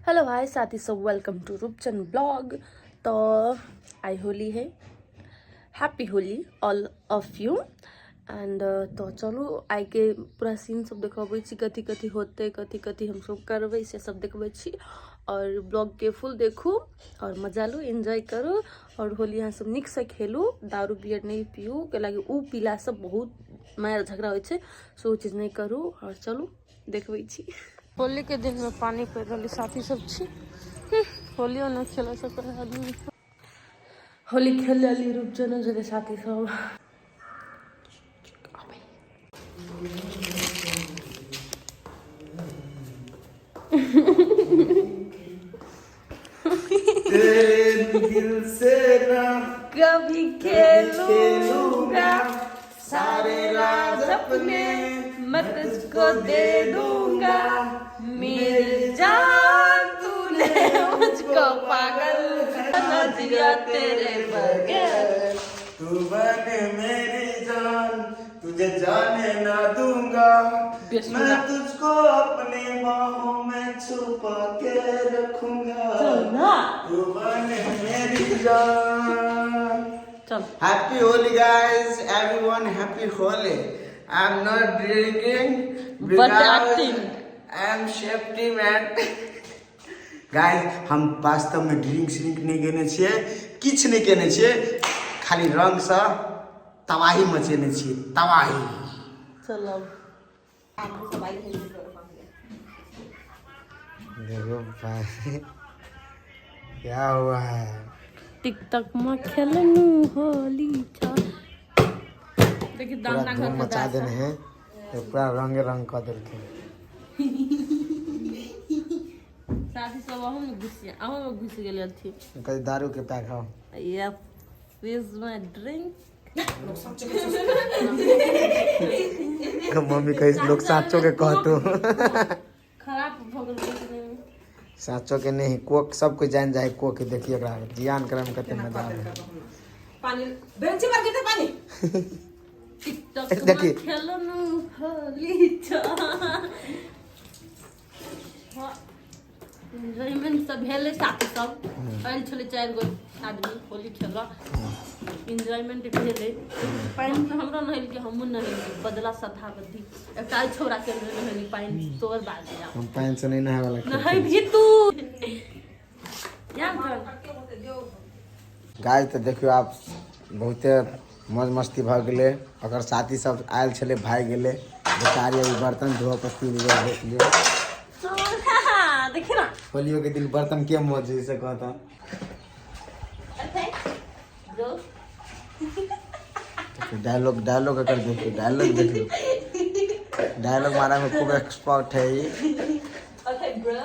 Hello भाई साथी सब, welcome to Roopchan blog. तो आई होली है, happy Holi all of you. And तो चलू आइके पूरा सीन सब देखबै छी, कथी कथी होतै, कथी कथी हमसब करबै से सब देखबै छी। और ब्लॉग के फुल देखू और मजा लू, एन्जॉय करू और होली अहाँ सब नीकसँ खेलू। दारू बियर नहि पीऊ, कैलाकि उ पीलासँ बहुत मारि झगड़ा होइ छै, सो ओ चीज नहि करू। और चलू देखबै छी। होली के दिन में पानी पड़ि रहल, साथी सब छी, होलियो नहि खेल सकै आदमी। होली खेल रहली रूपचन जरे साथी सब। तेरे दिल से ना कभी खेलूंगा, सारे राज अपने मैं तुझको दे दूंगा, मेरी जान तूने मुझको पागल बना दिया तेरे बगैर। तू बने मेरी जान, तुझे जाने ना दूंगा, मैं तुझको अपने बाहों में छुपा के रखूंगा, तू बने मेरी जान। चल। Happy Holi guys, everyone happy Holi. I am not drinking But acting. I am safety man. Guys, हम वास्तव में ड्रिंक श्रिंक नहि केने छियै, किछु नहि केने छियै, खाली रंगसँ तबाही मचेने छियै, तबाही। चलो। देखो भाई क्या हुआ है। टिकटॉक में खेलनू होली छ देखी। पूरा दाना धूम घर के मचा देने है, ये पूरा रंगे रंग कऽ देलखिन। साथी सब अहू में घुस अहू में घुस गेल अथी। कभी दारू के पैक हो। Yep, this is my drink. Mummy कही लोग साचो के कहतो। खराब भऽ गेल देखने। साचो के नहीं, कोक सब कोई जान जाए कोक के। देखिए एकरा जियान करे में कते मजा आवे। पानी बेंची पर गिरते पानी। टिकटॉक देखी। में खेलनू होली छ। एन्जॉयमेंट सब भेलै, साथी सब आयल छलै, चारि गो आदमी होली खेलऽ, एन्जॉयमेंट भेलै। पानि से हमरो नहेलकै, हमहूँ नहेलियै, बदला सधा बद्धी। एकटा एहि छौड़ा के नहेली पानि तोर बाद जा। हम पानि से नहीं नहाय वाला। नहै भी तू यहाँ कर। गाइस, तऽ देखियौ आब बहुते मौज मस्ती भऽ गेलै। ओकर साथी सब आयल छलै, भागि गेलै बेचारी। अभी बर्तन धोअ पर 3 बेर देख लियौ। सोना देखी ना। होलियो के दिन बर्तन के मौज से कहता। जो डायलॉग डायलॉग एकर देखियौ, डायलॉग देखियौ, डायलॉग मारे में खूब एक्सपर्ट है ई। Okay, bro.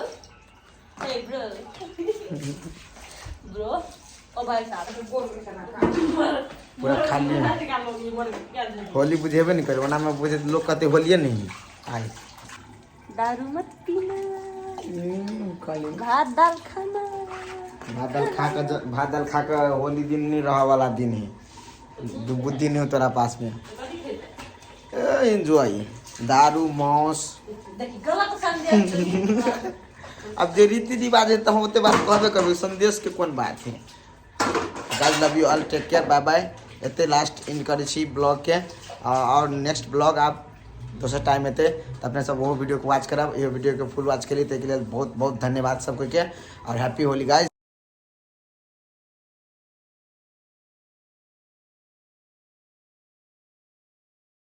Hey, bro. Bro. ओ भाई साहब। पूरा खाली है। होली बुझेबे नहीं करे, ओना में बुझे लोग कहते होलिये नहीं आइ। दारू मत पीना, भात दाल खाना। भात दाल खा के, भात दाल खा के होली दिन नहीं रह वाला दिन है। बुद्धि नहीं हो तोरा पास में। एंजॉय दारू मांस। देखी गलत संदेश। अब जे रीति रिवाज है तो हम ओते बात कहबे करबै, संदेश के कोन बात है। Guys, love you all, take care, bye bye. एते लास्ट एंड करै छी ब्लॉग के और नेक्स्ट ब्लॉग आप दोसर टाइम एतै तऽ अपने सब ओहो वीडियो के वॉच करब। इहो वीडियो के फुल वॉच केली ताहिके लेल बहुत बहुत धन्यवाद सबके और हैप्पी होली गाइस।